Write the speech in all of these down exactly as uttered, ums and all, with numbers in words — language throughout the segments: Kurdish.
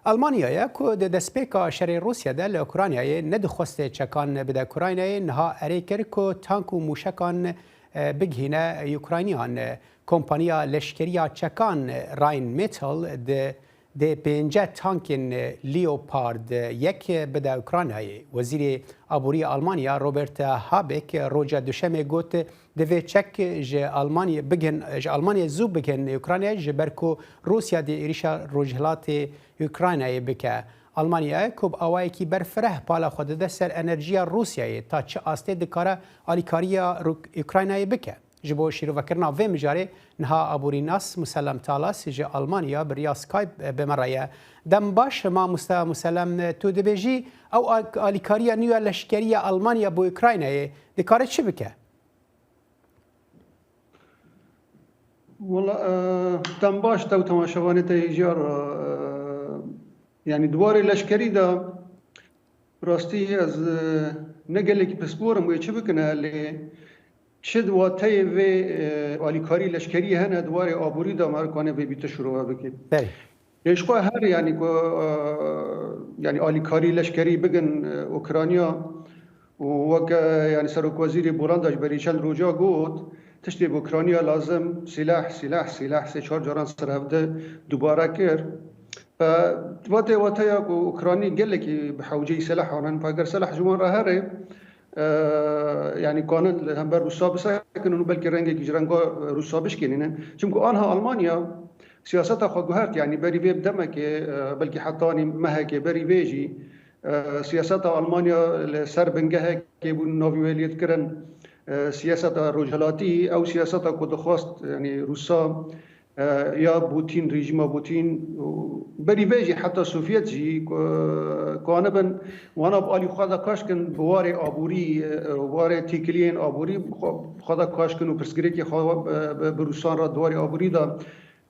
Almanyaya ku di destpêka şerê Rûsya de li Ukraynayê nedixwest çekan bide Ukraynayê, niha erê kir ku tank û mûşekan, e, bigihîne Ukrayniyan. Kompaniya leşkeriya çekan Rheinmetall di, dê pênce tankên Leopard yek bide Ukraynayê. Wezîrê Aborî Almanya Robert Habeck roja Duşemê got, divê çek ji Almanyê bigin, ji Almanyê zû bigin Ukraynayê, ji ber ku Rûsya dê êrîşa rojhilatê Ukraynayê bike. Almanya ku bi awayekî berfireh pala xwe dide ser enerjiya Rûsyayê, ta çi astê dikare alîkariya Rûk-, Ukraynayê bike. Ji bo şîrovekirina vê mijarê niha aborînas Musellem Talas ji Almanya bi riya Skype bi me re ye. Dem baş, mamoste Musellem, tu dibêjî ew al-, alîkariya nû ya leşkerî ya Almanya bo Ukraynayê dikare çi bike? Wala, e, dem baş te û temaşevanê te hêjiyar, e, yanî di warê leşkerî de rastî ez, e, ne gelekî pispor im wê çi bikine, lê çi di wateyê vê, e, alîkarî leşkerî hene di warê aborî de me kanê vê bîtir şirove bikin. Belê. Lê ji xwe her, yanî ku, e, yanî alîkarî leşkerî bigin, e, Ukrayna û weke, yanî serokwezîrê Bolanda ji berî çend roja got, tiştê bi Ukrayna lazim sîleh, sîleh, sîleh sê çar caran ser hevde dubare kir. E, vate, wateya ku Ukraynî gelekî bi hewceyî sîleh anin, eger sîleh ji wan re here, e, yanî kanin li hember Rûsa bisekinin û belkî rengekî ji renga Rûsa bişkênînin. Çimku anha Almanya siyaseta xwe guhert, yanî berî vê bi demekê, e, belkî hetanî mehekê berî vê jî, e, siyaseta Almanya li ser bingehekê bû navî wê lê dikirin, e, siyaseta rojhilatî, ew siyaseta ku dixwest, yanî Rûsa, e, ya Putin, rejîma Putin, û berî vê jî heta Sovyet jî ku, ku anibin, wana bi alî xwe de kaş kin, bi warê aborî, e, warê têkiliyên aborî bi xwe, bi xwe de kaş kin û pirsgirêkê xwe, e, bi, bi Rûsan re di warê aborî de,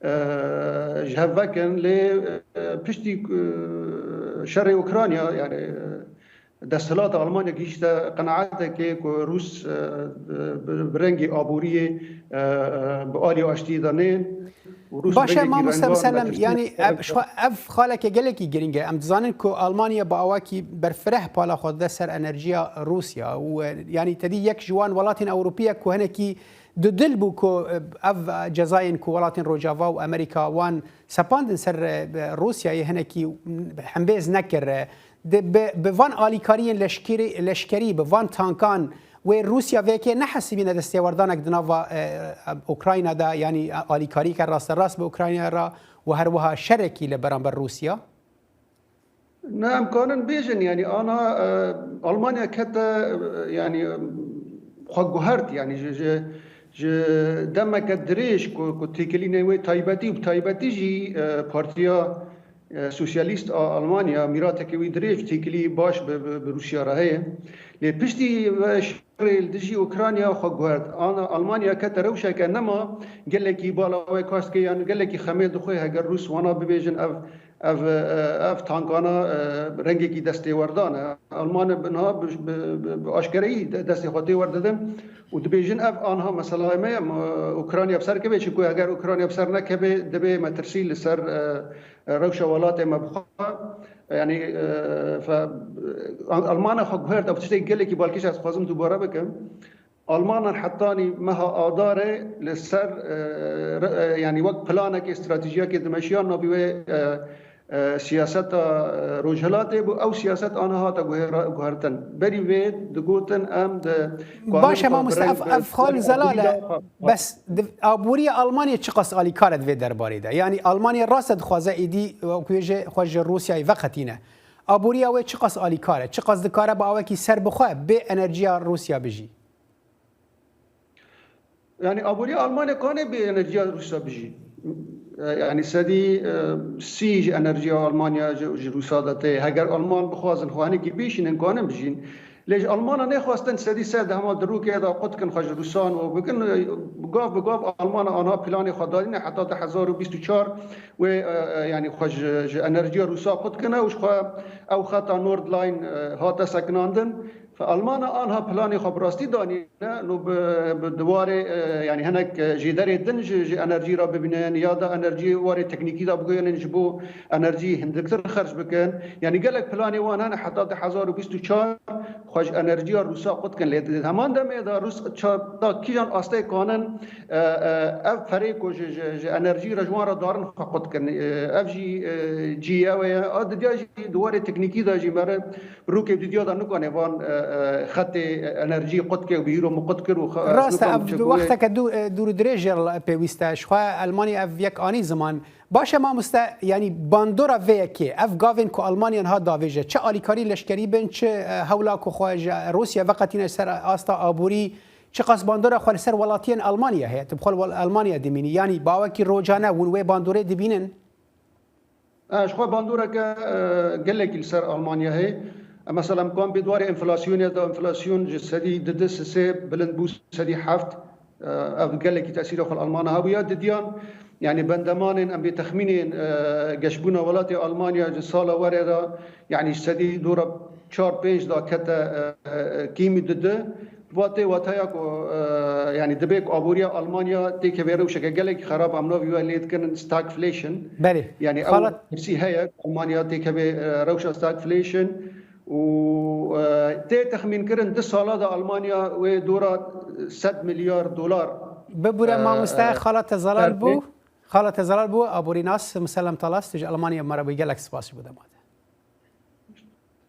e, ji hev vekin. Lê, e, piştî, e, şerê Ukrayna, yani, e, desthilata Almanya gihîşte qenaetekê ku Rûs, e, bi, bi rengî aboriyê, e, e, bi alî aştiyê de nên. Û Rûs bi Baş e, rengekî mamoste rengar Musellem, metr yanî ev, ji xwe ev xaleke gelekî girîng e. Em dizanin ku Almanya bi awakî berfireh pala xwe dide ser enerjiya Rûsya û, e, yanî te dî yek ji wan welatên Ewropî ye ku hinekî dudil bû ku, e, ev cezayên ku welatên Rojava û Amerîka wan sepandin ser, e, Rûsyayê hinekî hembêz nekir. Di, bi, bi van alîkariyên leşkerî, leşkerî, bi van tankan wê Rûsya vê yekê nehesibîne destêwerdanek di nava, e, e, Ukrayna de, yanî alîkariyeke rasterast bi Ukrayna re û her wiha şerekî li beramber Rûsya? Ne, em kanin bêjin, yanî ana, e, Almanya kete, e, yanî, e, xwe guhert, yanî ji, ji, ji demeke dirêj ku, ku têkilînê wê taybetî û bi taybetî jî, e, Partiya, e, Sosyalîst a Almanya mîratekê wî dirêj têkilî baş bi, bi, bi Rûsya re heye. Lê piştî ve şerê li dijî Ukrayna xwe guhert. Ana Almanya kete rewşeke nema gelekî bala wê kaş dike, yan gelekî xemê dixwe heger Rûs wana bibêjin ev ev, e, ev tankana, e, rengekî destêwerdan e. Alman bi niha bi, bi, bi, bi aşkereyî de, destê xwe tê werdidin û dibêjin ev anha mesela me ye, me, Ukrayna bi ser keve, çimku eger Ukrayna bi ser nekeve, divê metirsî li ser, e, e, rewşa welatê me bixwe. Yanî, e, fe, Al-, Almana xwe guhert, ev tiştekî gelekî balkêş ez dixwazim dubare bikim. Almanan hetanî meha Adarê li ser, e, re-, e, yanî wek planekê, stratejiyekê dimeşiya navî wê, e, e, siyaseta, e, rojhilatê bû. Ew siyaset ana hate guhêra-, guhertin. Berî vê digotin em di Baş e, mamoste, ev, ev xal zelal e. Bes di, aboriya Almanya çiqas alîkar e di vê derbarê de? Yanî Almanya rast e dixwaze êdî, e, ku jê xwe ji Rûsyayê veqetîne. Aboriya wê çiqas alîkar e? Çiqas dikare bi awekî serbixwe bê enerjiya Rûsya bijî? Yani aboriya Almanya kane bi enerjiya Rûsa bijî. E, yani sedî, e, sî ji enerjiya Almanya ji, ji Rûsa de tê. Heger Alman bixwazin xwe hinekî bişînin, kanin bijîn. Lê ji Almana nêxwestin sedî sed hema di rûkê de qut kin xwe ji Rûsan û bikin, e, gav bi gav Almana anha planê xwe danîne heta du hezar û bîst û çar wê, e, e, yani xwe ji, ji enerjiya Rûsa qut kine û ji xwe ew xeta Nordline, e, hate sekinandin. Almana anha planê xwe bi rastî danîne, no bi, bi di warê, e, yanî hinek, e, jêderê din ji, ji enerjî re bibînin ya da enerjiyê warê teknîkî de biguhênin ji bo enerjî hindiktir xerc bikin. Yanî gelek planê wan hene heta du hezar û bîst û çar xwe ji enerjiya Rûsa qut kin. Lê di heman demê de Rûs ça-, ta kîjan astê kanin, e, e, ev perê ku ji, ji, ji enerjî re ji wan re darin xwe qut kin. E, ev jî, e, cî ew e. A didiya jî di warê teknîkî de jî mere Rûkê didiya de nikane van, e, e, xetê enerjî qut ke û bihîro min qut kir û xe-, ez Rast e, nikom ev çekûyê. Wexteke dû-, e, dûr û dirêj jê re pêwîst e. Ji xwe Almanya ev yek anî ziman. Baş e mamoste, yanî bandora vê yekê, ev gavên ku Almanya niha davêje, çi alîkarî leşkerî bin, çi, e, hewla ku xwe ji Rûsya veqetîne ser asta aborî, çiqas bandora xwe li ser welatiyên Almanya heye? Tu bi xwe li wel-, Almanya dimînî. Yanî bawekî rojane hûn wê bandorê dibînin? E, ji xwe bandoreke, e, gelekî li ser Almanya heye. E, mesela, em kan bê di warê enflasyonê de, enflasyon ji sedî di du sisê bilind bû sedî heft. E, ev gelekî tesîra xwe li Almana hebûye. Didiyan, yanî bendemanên, em bê texmînên, e, geşbûna welatê Almanya ji sala werê de, yanî ji sedî dora çar pênc de kete, e, e, kîmî didu. Va tê wateya ku, e, yanî dibê ku aboriya Almanya têkeve rewşeke gelekî xerab, em navî we lê dikin stagflation. Belê. Yanî ew Xalat- pirsî heye ku Almanya têkeve, e, rewşa stagflation û, e, tê texmînkirin du sala de Almanya wê dora sed milyar dolar, Bibûre e, mamoste, e, xala te zelal bû. Xala te zelal bû, aborînas, Miselem Talas, tu ji Almanya me re bû, gelek spas ji bo dema te.